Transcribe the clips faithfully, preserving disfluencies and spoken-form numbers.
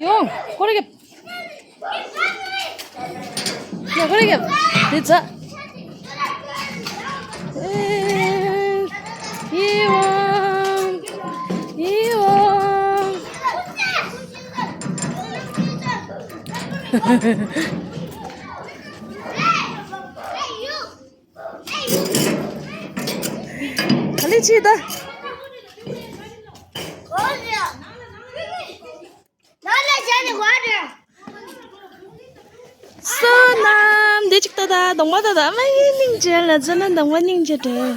ཡོང་། ཁོ་རེ་གི། ཡ་ཁོ་རེ་གི། དེ་ཚ། ཨེ། ཡི་ཝང་། ཡི་ཝང་། ག་ལེ་ཆེ་ད། བསོད་ནམས་འདི་གཅིག་ལྟ་ད་གདོང་པ་ལྟ་ད་མ་ཡིན་སྙིང་རྗེ་ལ་བསོད་ནམས་གདོང་པ་སྙིང་རྗེ་འདྲ།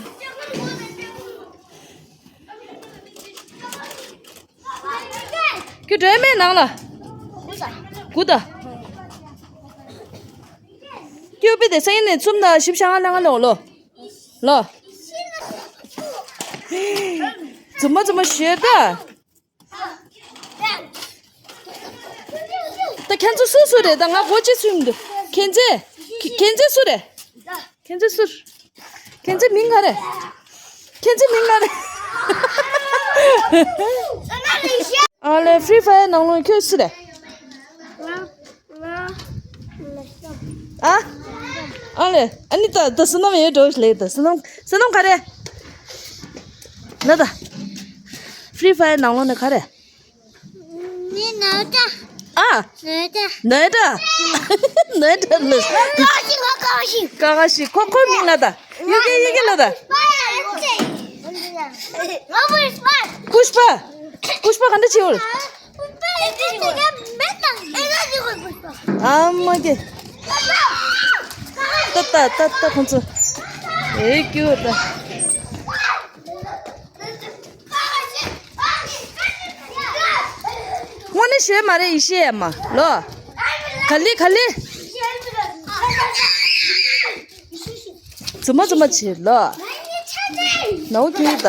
ཁྱོད་འགྲོ་ཡ་མེད་ནང་ལ། སྒུག་ད། ཀྱོ་པི་དེ་སང་ཉིན་ནས་ཚུམ་ད་ཞིབ་ཤང་ང་ལ་ང་ལོ་ལོ། ལོ། ཛུམ་མ་ཛུམ་མ་ཞེས་ད། ད་ཁྱེད་ཚོ་སུ་སུ་རེད། ད་ང་གོ་ཅི་ཚུལ་མི་འདུག་ཁྱེད་ཚེ། ཁྱེད་ཚེ་སུ་རེད། ཁྱེད་ཚེ་སུ། ཁྱེད་ཚེ་མིང་ག་རེད། ཁྱེད་ཚེ་མིང་ག་རེད། ཨ་ལེ་Free Fire ནང་ལོགས་ཁྱོད་སུ་རེད། ཨ། ཨ་ལེ་ཨ་ནི་ད་ད་བསོད་ནམས་ཡོད་འགྲོ་ལེ། ད་བསོད་ནམས་བསོད་ནམས་ག་རེད། ན་ད། Free Fire ནང་ལོགས་ནས་ག་རེད། ནི་ནོ་ཏ། ཨ། ནོ་ཏ། ནོ་ཏ། ནོ་ཏ་ལ། ཀ་ཁ་ཤི། ཀ་ཁ་ཤི། ཀ་ཁ་ཤི། ཁོ་ཁོའི་མིང་ལ་ད། ཡི་གེ་ཡི་གེ་ལ་ད། པུཤ་པ། པུཤ་པ་ག་འདྲ་བྱེད་འོ། ཨ་མ་གེ། ཏ་ཏ་ཏ་ཏ་ཁོང་ཚོ། ཨེ་ཀྱུ་ཏ། དངོས་གནས་ཞོལ་མ་རེད་ཡེ་ཤེས་ཡ་མ་ལོ། ག་ལེ་ག་ལེ། ཛུམ་མ་ཛུམ་མ་བྱེད་ལོ། ནའུ་ཁྱོད་ད།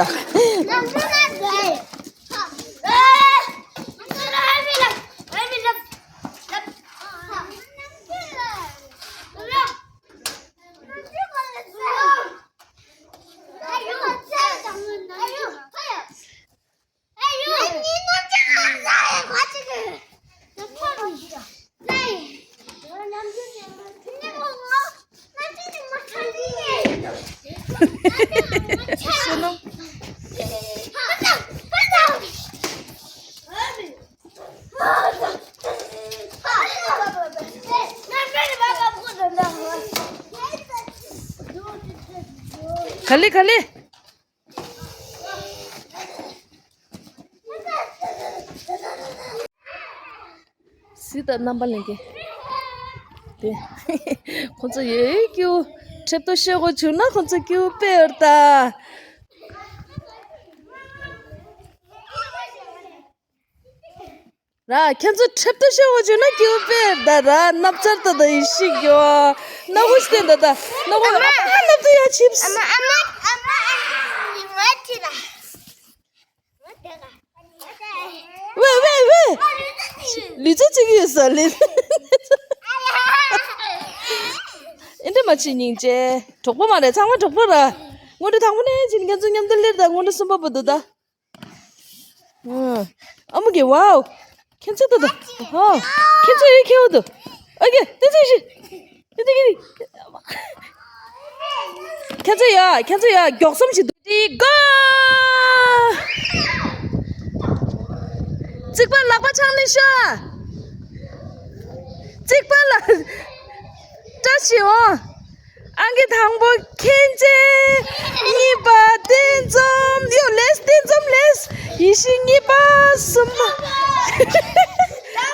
ག་ལེ་ག་ལེ། སི་ད་རྣམ་པ་ལེན་གི། དེ། ཁོ་ཚོ་ཡེ་ཀྱུ། ཁྲེབ་ཏོ་ཤོད་དགོས་བྱུང་ན་ཁོ་ཚོ་ཀྱུ་པེར་ད། ར་ཁྱེད་ཚོ་ཁྲེབ་ཏོ་ཤོད་དགོས་བྱུང་ན་ཀྱུ་པེར་ད་ར་སྣབས་ཚར་ད་ད་ཡེ་ཤེས་ཀྱོ། སྣ་ཁུག་སྟེ་ད་ད། སྣ་ཁུག་ཨ་མ་སྣབས་ཏོ་ཡ་ཆིབས། ཨ་མ་ཨ་མ་ཨ་མ་ཨ་མ། ཝེ་ཝེ་ཝེ། ལུས་རྩལ་བྱེད་ཀྱི་ཡོད་ས་ལེ། ཨེ་འདྲ་མ་བྱེད་སྙིང་རྗེ། གྲོགས་པོ་མ་རེད་ཚང་མ་གྲོགས་པོ་ར། སྔོན་འགྲོ་དང་པོ་ནས་ཕྱིན་ཁྱེད་ཚོ་མཉམ་དུ་སླེབས་དང་སྔོན་འགྲོ་གསུམ་པ་བུ་དུ་ད། ཨ་མ་གི་ཝའོ། ཁྱེད་ཚོ་ད་ད། ཧོ། ཁྱེད་ཚོ་ཡི་ཁེ་བོ་དུ། ཨ་གི་དེ་ཚོ་ཤི། དེ་དེ་གི་ཁྱེད་ཚོ་ཡ་ཁྱེད་ཚོ་ཡ་མགྱོགས་གསུམ་ཞིག་འདུག་དེ་གོ། རྩིག་པ་ལག་པ་འཆང་ནི་ཤོ། རྩིག་པ་ལ་བཀྲ་ཤིས་འོང་། ཨང་ཀི་དང་པོ་མཁྱེན་བརྩེ། གཉིས་པ་བསྟན་འཛོམས། ཡོ་ལེས་བསྟན་འཛོམས་ལེས། ཡེ་ཤེས་གཉིས་པ་གསུམ་པ།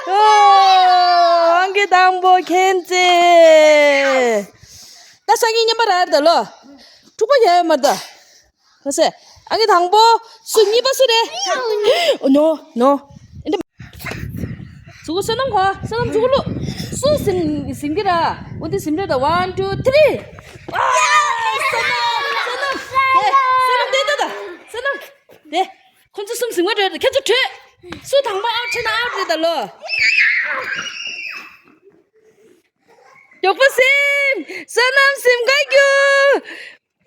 ཨོ། ཨང་ཀི་དང་པོ་མཁྱེན་བརྩེ། ད་སང་ཉིན་མཉམ་པ་ར་ར་ད་ལོ། འཁྲུག་པ་ཡ་ཡ་མ་ར་ད། ཧ་སེ། ཨང་ཀི་དང་པོ། སུ་གཉིས་པ་སུ་རེད། ནོ་ནོ། ཨེ་འདྲ། ཟུག་གུ་བསོད་ནམས་གོ། བསོད་ནམས་ཟུག་གུ་བླུག་སུ་ཟིན་ཟིན་གི་ར། འོ་འདི་ཟིན་རེད་ད། One, two, three། ཨ། བསོད་ནམས། བསོད་ནམས། དེ། བསོད་ནམས་དེ་ད་ད། བསོད་ནམས། དེ། ཁོ་ཚོ་གསུམ་ཟིན་པ་རེད། ཁྱེད་ཚོ་བྲོས། སུ་དང་པོ་ཨའུཊ་ཆེ་ན་ཨའུཊ་རེད་ད་ལོ། མགྱོགས་པོ་སིམ། བསོད་ནམས་སིམ་ག་རྒྱུ།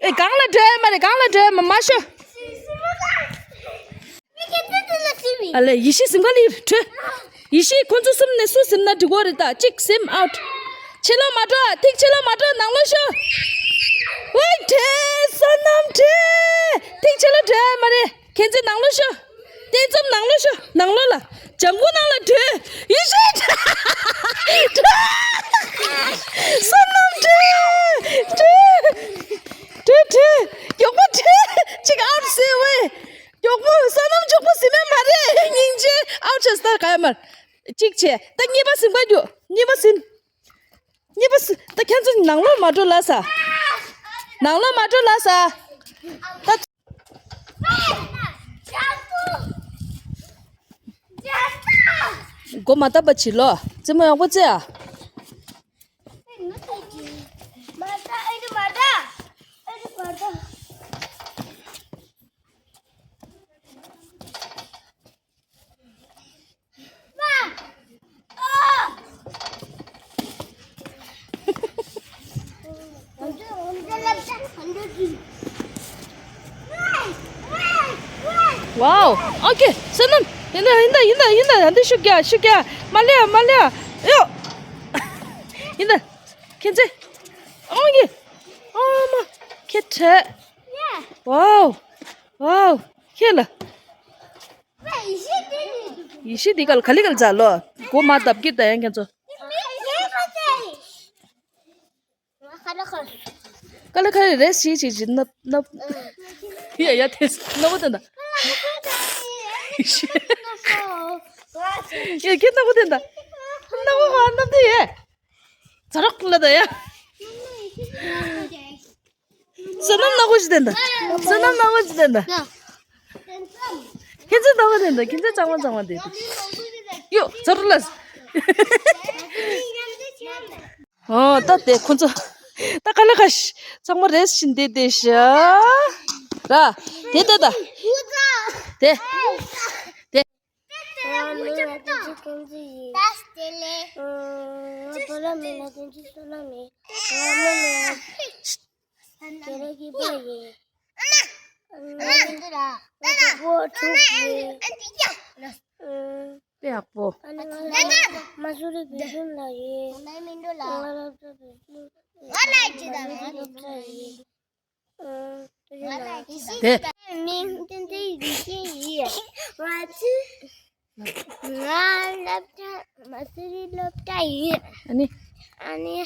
ཨེ་གང་ལ་བྲོས་མ་རེད། གང་ལ་བྲོས་མ་མ་ཤོ། ཨ་ལེ་ཡེ་ཤེས་སིམ་ག་ལི་བྲོས། ཡེ་ཤེས། ཁོ་ཚོ་གསུམ་ནས་སུ་ཟིན་ན་འགྲིག་གོ་རེད། ད་གཅིག་ཟིན་out། ཕྱི་ལ་མ་འགྲོ། ཐིག་ཕྱི་ལ་མ་འགྲོ། ནང་ལོགས་ཤོག་ཝེ། བྲོས། བསོད་ནམས་བྲོས། ཐིག་ཕྱི་ལ་འགྲོ་ཡ་མ་རེད། ཁྱེད་ཚོ་ནང་ལོགས་ཤོག་རྟེན་ཚོམ་ནང་ལོགས་ཤོག་ནང་ལོགས་ལ། ལྗང་གུ་ནང་ལ་བྲོས། ཡེ་ཤེས། བྲོས། བསོད་ནམས་བྲོས། བྲོས། བྲོས། བྲོས། མགྱོགས་པོ་བྲོས། གཅིག་out་ཟེར་ཝེ། མགྱོགས་པོ། བསོད་ནམས་མགྱོགས་པོ་ཟིན་མེད་མ་རེད། སྙིང་རྗེ། out་བྱས་ད་ག་ཡ་མར། གཅིག་བྱས། ད་གཉིས་པ་ཟིན་པ་རྒྱུ། གཉིས་པ་ཟིན། གཉིས་པ་ཟིན། ད་ཁྱེད་ཚོ་ནང་ལོགས་མ་འགྲོ་ལ་ས། ནང་ལོགས་མ་འགྲོ་ལ་ས། ད། མགོ་མ་བཏབ་པ་བྱིས་ལོ། རྩེད་མོ་ཡག་པོ་རྩེ་ཨ། Wow. Okay. བསོད་ནམས། ཡིན་ད། ཡིན་ད། ཡིན་ད། ཡིན་ད། ཡང་འདི་ཤུགས་རྒྱག་ཤུགས་རྒྱག་མ་ལེ་མ་ལེ། ཡོ། ཡིན་ད། ཁྱེད་ཚེ། ཨོང་གི་ཨོ་མ། ཁྱེད་ཁྲེ། Wow. Wow. ཁྱེད་ལ། ཡེ་ཤེས་འདི་ག་ལ་ག་ལེ་ག་ལ་ཛ་ལོ། མགོ་མ་བརྡབ་ཀྱི་ད་ཡང་ཁྱེད་ཚོ། ཀ་ལེ་ཁ་རེ་རེ་ཞིག་ཞིག་ཞིག་ནབ་ནབ། ཡ་ཡ་དེ་ནག་པོ་དེ་འདྲ། ཡ་ཁྱེད་ནག་པོ་དེ་འདྲ། ནག་པོ་ཁ་ནབ་དེ་ཡ། ཛ་རོག་ལ་ད་ཡ། བསོད་ནམས་ནག་པོ་ཞིག་དེ་འདྲ། བསོད་ནམས་ནག་པོ་ཞིག་དེ་འདྲ། ཁྱེད་ཚོ་ནག་པོ་དེ་འདྲ། ཁྱེད་ཚོ་གཙང་མ་གཙང་མ་དེ་དེ། ཡོ་ཛ་རོག་ལ། ཨོ་ད་དེ་ཁོ་ཚོ་ད་ཀ་ལེ་ཁ་ཤ་ཚང་མ་རེས་བཞིན་བསྡད་བསྡད་ཤག་ར། དེ་ད་ད་དེ་དེ། དཔེ་ཡག་པོ། མ་སུ་རི་བོད་ཁྱིམ་ལ་ཡོད། ང་རབ་ཏུ་བོད་ཁྱིམ། ང་ལ་ཅི་དང་ང་རབ་ཏུ་ཡོད། དེ། མིང་བསྟན་འཛིན་ཡེ་ཤེས་ཡིན། ང་ཚོས། ང་སློབ་གྲྭ་མ་སུ་རི་སློབ་གྲྭ་ཡིན། ཨ་ནི། ཨ་ནི།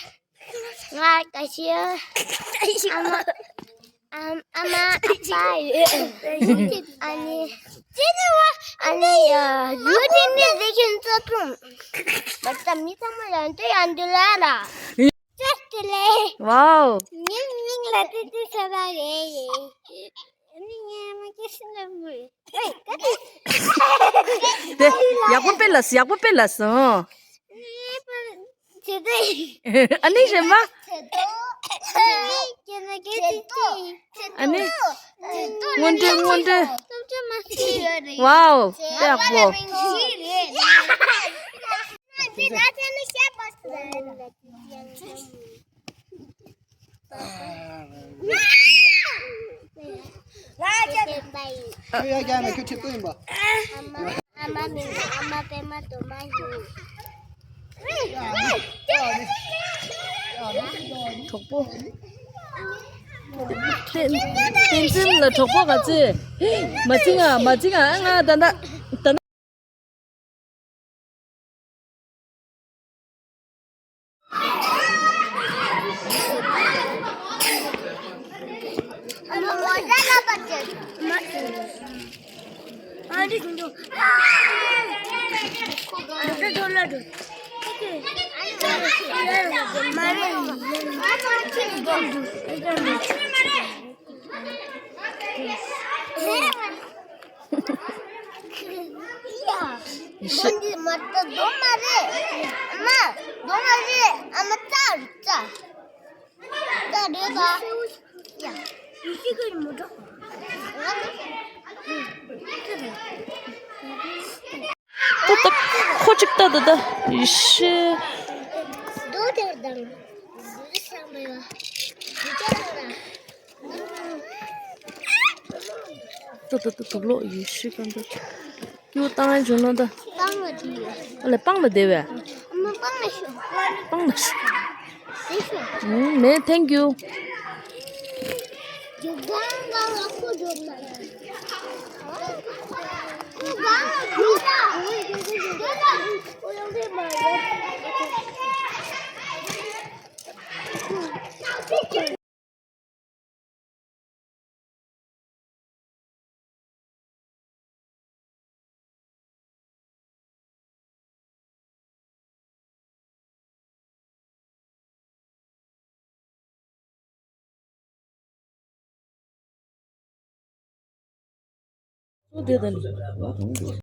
ང་ཀ་ཤི། ཨ་མ། ཨ་མ་ཨ་ཕ་ཡོད། ཨ་ནི། ཨ་ནི་ཡ། ཡུལ་དེ་ནི་ལས་ཀྱི་གཙོ་ཆུང་། མ་ད་མི་ཚང་མ་ཡང་དུ་ཡང་དུ་ལ་ལ། ཅེས་ཏེ་ལེ། Wow. ངའི་མིང་ལ་ཏི་ཏི་ས་ར་རེད། ཨ་ནི་ངའི་མ་ཁྱེད་སུ་ལ་མུ། ཨེ་ཀ་ཏི། དེ་ཡག་པོ་དཔེ་ལ་ཡག་པོ་དཔེ་ལ་སོང་། ངའི་པ་ཇེ་ཏི། ཨ་ནི་གཞན་པ། ཇེ་ཏོ། ཇེ་ཏོ། ཨ་ནི། སྔོན་འགྲོ་སྔོན་འགྲོ། སློབ་གྲྭ་མ་ཤེས་ཡོད་རེད། Wow. དཔེ་ཡག་པོ། ཨ་མ་མིང་ཨ་མ་པད་མ་དོ་མ་ཡིན། གྲོགས་པོ། བསྟན་བསྟན་འཛིན་ལ་གྲོགས་པོ་ག་ཚོད། མ་བྱིང་ང་མ་བྱིང་ང་ང་ད་ད་ད། ཡེ་ཤེས། འདི་མ་ད་རྡོ་མ་རེད། མ་རྡོ་མ་རེད། ཨ་མ་རྩྭ་རེད་རྩྭ། རྩྭ་རེད་པ། ཡ། ཡེ་ཤེས་ཀྱི་མོ་ཊ། ད་ད་ཁོ་ཅིག་ད་ད་ད་ཡེ་ཤེས། རྡོ་དེར་དང་། རྡོ་དེ་ཤང་མེད་པ། རྡོ་དེ་ལ། ད་ད་ད་དུག་ལོག་ཡེ་ཤེས་གང་འདུག་ཁྱོད་བཏང་ཡ་བྱུང་ན་ད། བཏང་བ་དེ་ཡོད། ཨ་ལས་སྤང་ལ་བསྡད་པས། མ་སྤང་ལ་ཤོག་སྤང་ལ་ཤོག་དེ་ཤོག་ཨུམ་མེད། Thank you། རྒྱུ་སྒང་སྒང་ལ་ཁོ་འཇོག་ལ། ཁོ་སྒང་ལ་འཇོག་ལ། ཁོ་ཡོང་དེ་མ་ཡོད།